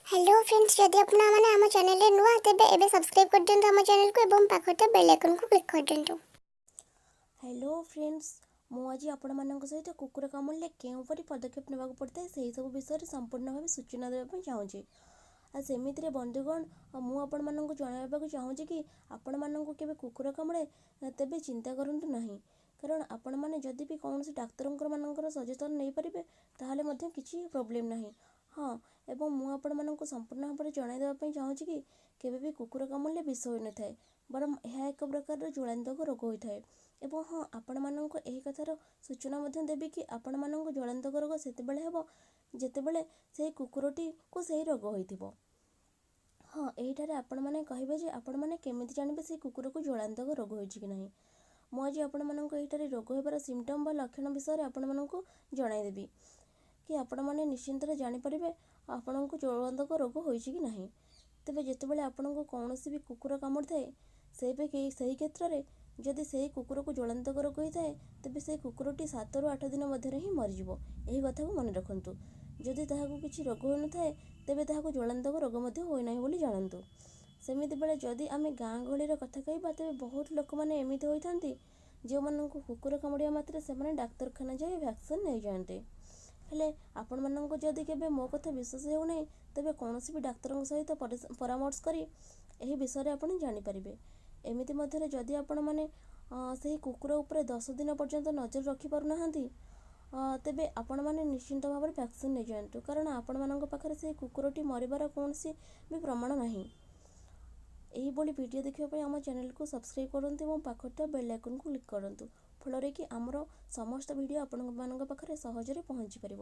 Hello friends, ଯଦି ଆପଣମାନେ ଆମ ଚ୍ୟାନେଲରେ ନୂଆ, ତେବେ ଏବେ ସବସ୍କ୍ରାଇବ୍ କରିଦିଅନ୍ତୁ ଆମ ଚ୍ୟାନେଲକୁ ଏବଂ ପାଖରେ ଥିବା ବେଲ୍ ଆଇକନ୍କୁ କ୍ଲିକ୍ କରିଦିଅନ୍ତୁ। ହ୍ୟାଲୋ ଫ୍ରେଣ୍ଡସ୍, ମୁଁ ଆଜି ଆପଣମାନଙ୍କ ସହିତ କୁକୁର କାମୁଡ଼ିଲେ କେଉଁପରି ପଦକ୍ଷେପ ନେବାକୁ ପଡ଼ିଥାଏ, ସେହି ସବୁ ବିଷୟରେ ସମ୍ପୂର୍ଣ୍ଣ ଭାବେ ସୂଚନା ଦେବା ପାଇଁ ଚାହୁଁଛି। ଆଉ ସେମିତିରେ ବନ୍ଧୁଗଣ, ମୁଁ ଆପଣମାନଙ୍କୁ ଜଣାଇବାକୁ ଚାହୁଁଛି କି ଆପଣମାନଙ୍କୁ କେବେ କୁକୁର କାମୁଡ଼େ, ତେବେ ଚିନ୍ତା କରନ୍ତୁ ନାହିଁ। କାରଣ ଆପଣମାନେ ଯଦି ବି କୌଣସି ଡାକ୍ତରଙ୍କର ମାନଙ୍କର ସଚେତନ ନେଇପାରିବେ, ତାହେଲେ ମଧ୍ୟ କିଛି ପ୍ରୋବ୍ଲେମ୍ ନାହିଁ। ହଁ, ଏବଂ ମୁଁ ଆପଣମାନଙ୍କୁ ସମ୍ପୂର୍ଣ୍ଣ ଭାବରେ ଜଣାଇ ଦେବା ପାଇଁ ଚାହୁଁଛି କି କେବେ ବି କୁକୁର କାମୁଡ଼ିଲେ ବିଷ ହୋଇନଥାଏ, ବରଂ ଏହା ଏକ ପ୍ରକାରର ଜଳାନ୍ତକ ରୋଗ ହୋଇଥାଏ। ଏବଂ ହଁ, ଆପଣମାନଙ୍କୁ ଏହି କଥାର ସୂଚନା ମଧ୍ୟ ଦେବି କି ଆପଣମାନଙ୍କୁ ଜଳାନ୍ତକ ରୋଗ ସେତେବେଳେ ହେବ, ଯେତେବେଳେ ସେହି କୁକୁରଟିକୁ ସେହି ରୋଗ ହୋଇଥିବ। ହଁ, ଏହିଠାରେ ଆପଣମାନେ କହିବେ ଯେ ଆପଣମାନେ କେମିତି ଜାଣିବେ ସେହି କୁକୁରକୁ ଜଳାନ୍ତକ ରୋଗ ହୋଇଛି କି ନାହିଁ। ମୁଁ ଆଜି ଆପଣମାନଙ୍କୁ ଏହିଠାରେ ରୋଗ ହେବାର ସିମ୍ପଟମ୍ ବା ଲକ୍ଷଣ ବିଷୟରେ ଆପଣମାନଙ୍କୁ ଜଣାଇଦେବି କି ଆପଣମାନେ ନିଶ୍ଚିନ୍ତରେ ଜାଣିପାରିବେ ଆପଣଙ୍କୁ ଜଳାନ୍ତକ ରୋଗ ହୋଇଛି କି ନାହିଁ। ତେବେ ଯେତେବେଳେ ଆପଣଙ୍କୁ କୌଣସି ବି କୁକୁର କାମୁଡ଼ିଥାଏ, ସେହି କ୍ଷେତ୍ରରେ ଯଦି ସେହି କୁକୁରକୁ ଜଳାନ୍ତକ ରୋଗ ହୋଇଥାଏ, ତେବେ ସେହି କୁକୁରଟି 7ରୁ 8 ଦିନ ମଧ୍ୟରେ ହିଁ ମରିଯିବ। ଏହି କଥାକୁ ମନେ ରଖନ୍ତୁ। ଯଦି ତାହାକୁ କିଛି ରୋଗ ହୋଇନଥାଏ, ତେବେ ତାହାକୁ ଜଳାନ୍ତକ ରୋଗ ମଧ୍ୟ ହୋଇନାହିଁ ବୋଲି ଜାଣନ୍ତୁ। ସେମିତି ବେଳେ ଯଦି ଆମେ ଗାଁ ଗହଳିର କଥା କହିବା, ତେବେ ବହୁତ ଲୋକମାନେ ଏମିତି ହୋଇଥାନ୍ତି, ଯେଉଁମାନଙ୍କୁ କୁକୁର କାମୁଡ଼ିବା ମାତ୍ରେ ସେମାନେ ଡାକ୍ତରଖାନା ଯାଇ ଭ୍ୟାକ୍ସିନ୍ ନେଇଯାଆନ୍ତି। ହେଲେ ଆପଣମାନଙ୍କୁ ଯଦି କେବେ ମୋ କଥା ବିଶ୍ୱାସ ହେଉନାହିଁ, ତେବେ କୌଣସି ବି ଡାକ୍ତରଙ୍କ ସହିତ ପରାମର୍ଶ କରି ଏହି ବିଷୟରେ ଆପଣ ଜାଣିପାରିବେ। ଏମିତି ମଧ୍ୟରେ ଯଦି ଆପଣମାନେ ସେହି କୁକୁର ଉପରେ 10 ଦିନ ପର୍ଯ୍ୟନ୍ତ ନଜର ରଖିପାରୁନାହାନ୍ତି, ତେବେ ଆପଣମାନେ ନିଶ୍ଚିନ୍ତ ଭାବରେ ଭ୍ୟାକ୍ସିନ୍ ନେଇଯାଆନ୍ତୁ, କାରଣ ଆପଣମାନଙ୍କ ପାଖରେ ସେହି କୁକୁରଟି ମରିବାର କୌଣସି ବି ପ୍ରମାଣ ନାହିଁ। ଏହିଭଳି ଭିଡ଼ିଓ ଦେଖିବା ପାଇଁ ଆମ ଚ୍ୟାନେଲକୁ ସବସ୍କ୍ରାଇବ୍ କରନ୍ତୁ ଏବଂ ପାଖରେ ଥିବା ବେଲ୍ ଆଇକନ୍କୁ କ୍ଲିକ୍ କରନ୍ତୁ, ଫଳରେ କି ଆମର ସମସ୍ତ ଭିଡ଼ିଓ ଆପଣମାନଙ୍କ ପାଖରେ ସହଜରେ ପହଞ୍ଚି ପାରିବ।